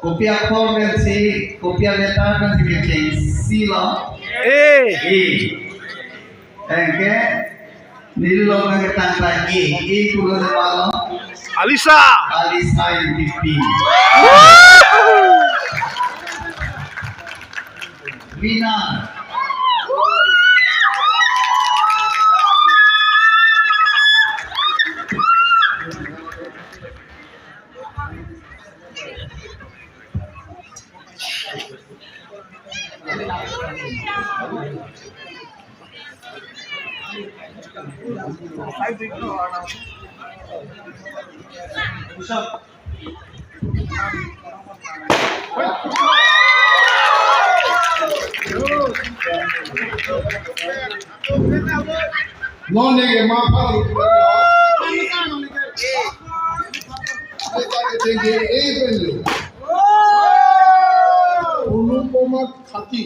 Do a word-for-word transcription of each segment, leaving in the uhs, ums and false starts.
Kopi akhor pensi, kopi aletter pensi kechengsi lo? A. A. Anke neli long nangketang ta A. A pulo de malo? Alisa. Alisa Ingtipi. Winner. Non neke ma pha. Anupama Khathi.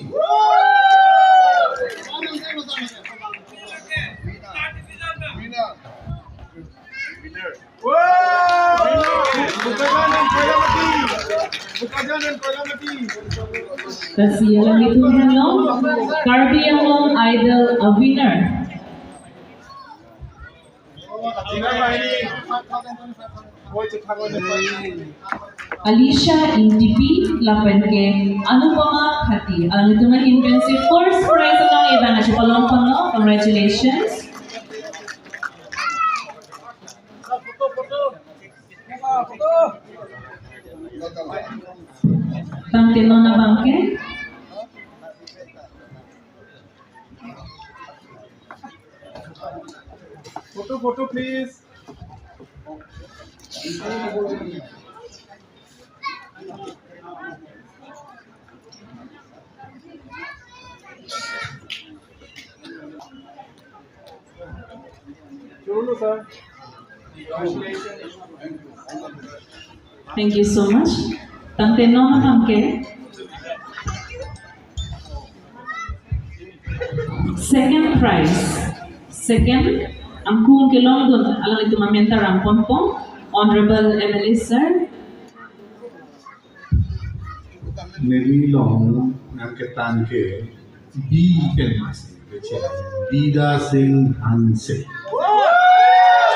Lasi alanglitum henlo Karbi Anglong Idol a winner. Alisha Ingtipi lapen ke Anupama Khathi. Alanglitum ahin pensi first prize along ebang chepalongponlo. Congratulations. Tangte non abang ke. Photo, photo, please. Cholo, sir. Thank you so much. Tangte non abang ke. Second prize. Second, angkung kelongdun alanglitum amen ta rangponpo, Honorable M L A sir. Neli long nangketang ke B pen masi, Bida Singh Hanse.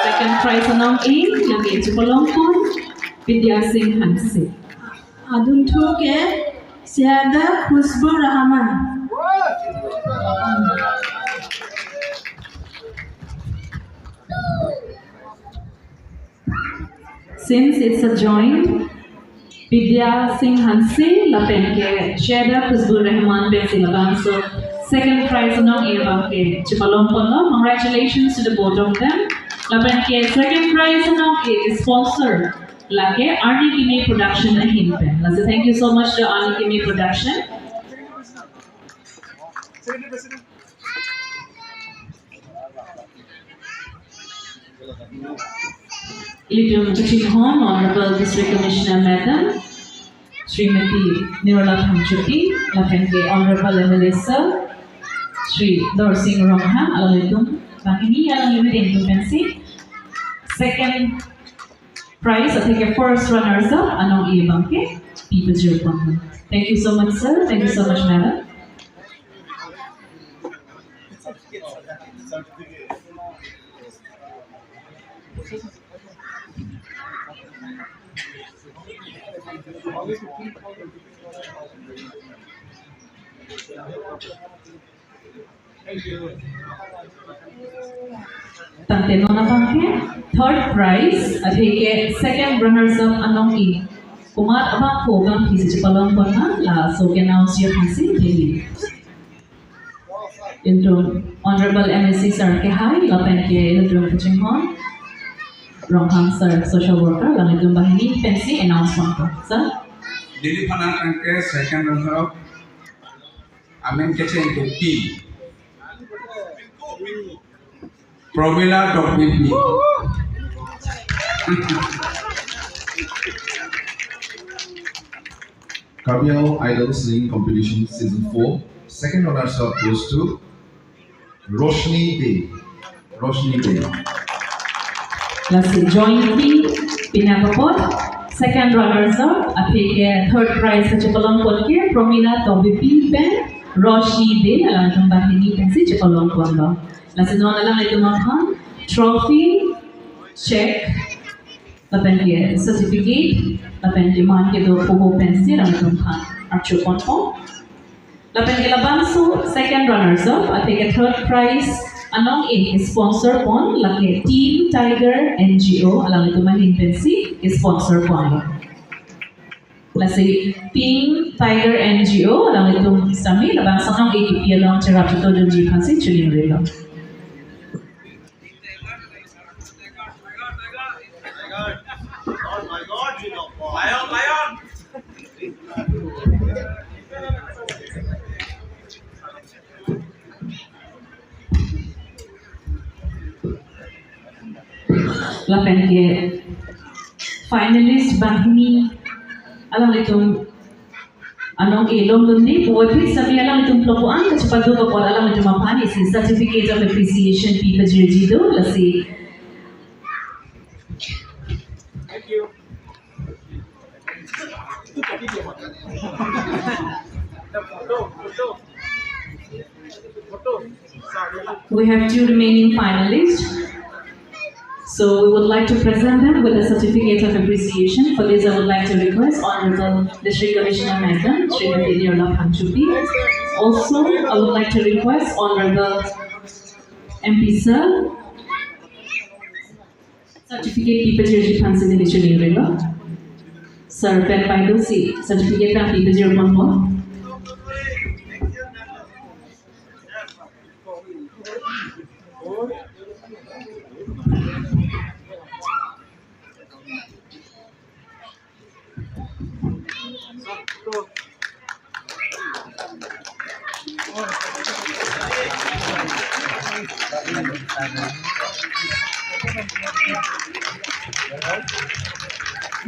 Second prize anong A, lake chepalongpon, Bida Singh Hanse. Adunthu ke Shehda Khushbu Rahman. Since it's a joint, Bida Singh Hanse lapen ke Shehda Khushbu Rahman pensi labangso second prize anong A abang ke chepalongponlo. Congratulations to the both of them. Lapen ke second prize anong A sponsor lake Arni Kimi Production ahin pen. Lasi thank you so much to Arni Kimi Production. Ilitum kachinghon Honorable District Commissioner Madam Srimati Nirola Phangchopi, lapen ke Honorable M L A Sir Shri Dorsing Ronghang, alanglitum banghini alanglitum atum pensi second prize atheke first runners up anong A abang ke pi pajirpon. Thank you so much, sir. Thank you so much, madam. Tangte non abang ke third prize atheke second runners up anong A. Komat abang ko abang phisi chepalongpon ma, laso ke announce yo phisi Delhi. Ilitum Honorable M A C sir kehai lapen ke ilitum kachinghon Ronghang sir, social worker, alanglitum banghini pensi announce ponpo. Sir? Delhi aphan nangketang ke second runner up. Amen kecheng ke P. Promila Tokbipi. Karbi Anglong Idol Singing Competition Season four, second runners up goes to Roshni Dey. Roshni Dey. Lasi jointly penang apot Second runners up, aphike third prize kachepalong pon ke Promila Tokbipi pen Roshi Dey, alangtum banghini pensi chepalong ponlo. Lasi non alanglitum aphan trophy, check, lapen ke certificate, lapen ke man kedo poho pensi alangtum aphan archo ponpo. Lapen ke labangso second runners up, aphike third prize anong-e sponsor pon, lake Team Tiger N G O, alanglitum ahin pensi sponsor ponlo. Lasi Team Tiger N G O, alanglitum sami labangso anong-e kipi along cherap cheto dunji aphansi choningrilo. Lapen ke finalist banghini alanglitum anong-e longdunde, puvoiphit sami alanglitum plopo an kachepado apot alanglitum aphan isi certificate of appreciation pi pajirji do, lasi. Thank you. We have two remaining finalists. So we would like to present them with a certificate of appreciation. For this, I would like to request Honorable District Commissioner Madam Srimati Nirla Phangchopi. Also, I would like to request Honorable M P Sir, certificate pi pajirji aphansi neli choningrilo. Sir pen paidosi certificate ta pi pajir ponpo.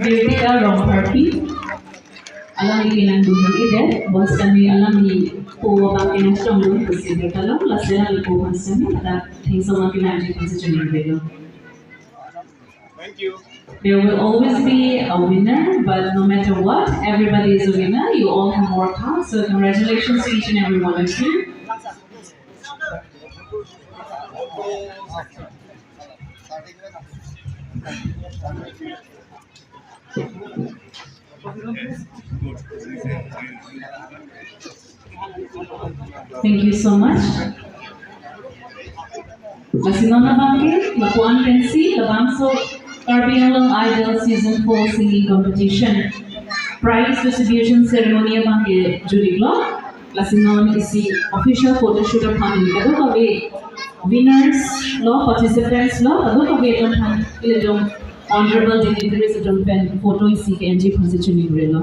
Birthday Rongpharpi. Alangli kelang dudun idet, bonsitame alangli po abang kelang chongdun, pusi bertalong, lasi alangli po bonsitame, ada thengso abang kelangji aphansi choningrilo. Thank you. There will always be a winner, but no matter what, everybody is a winner. You all have worked hard, so congratulations to each and every one of you. Thank you so much. Lasi non abangke, lapu-an pensi, labangso Karbi Anglong Idol Season four Singing Competition prize distribution ceremony abangke juri lo. Lasi non isi official photoshoot aphan kadokave winners lo, participants lo, kadokave atum aphan ilitum honorable dignitaries atum pen photo isi ke-enji aphansi choningrilo.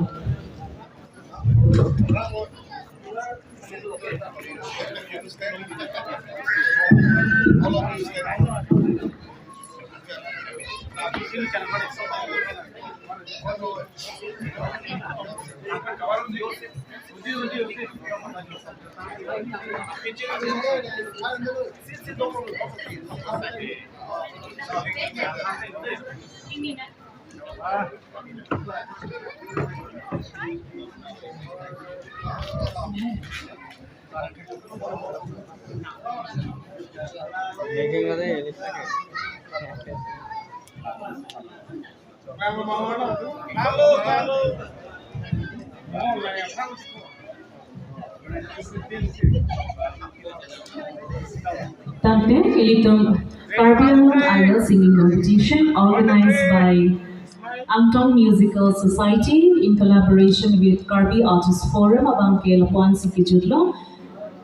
Tangte, ilitum Karbi Anglong Idol Singing Competition organized by Angtong Musical Society in collaboration with Karbi Artist Forum abangke lapu-ansi kejutlo.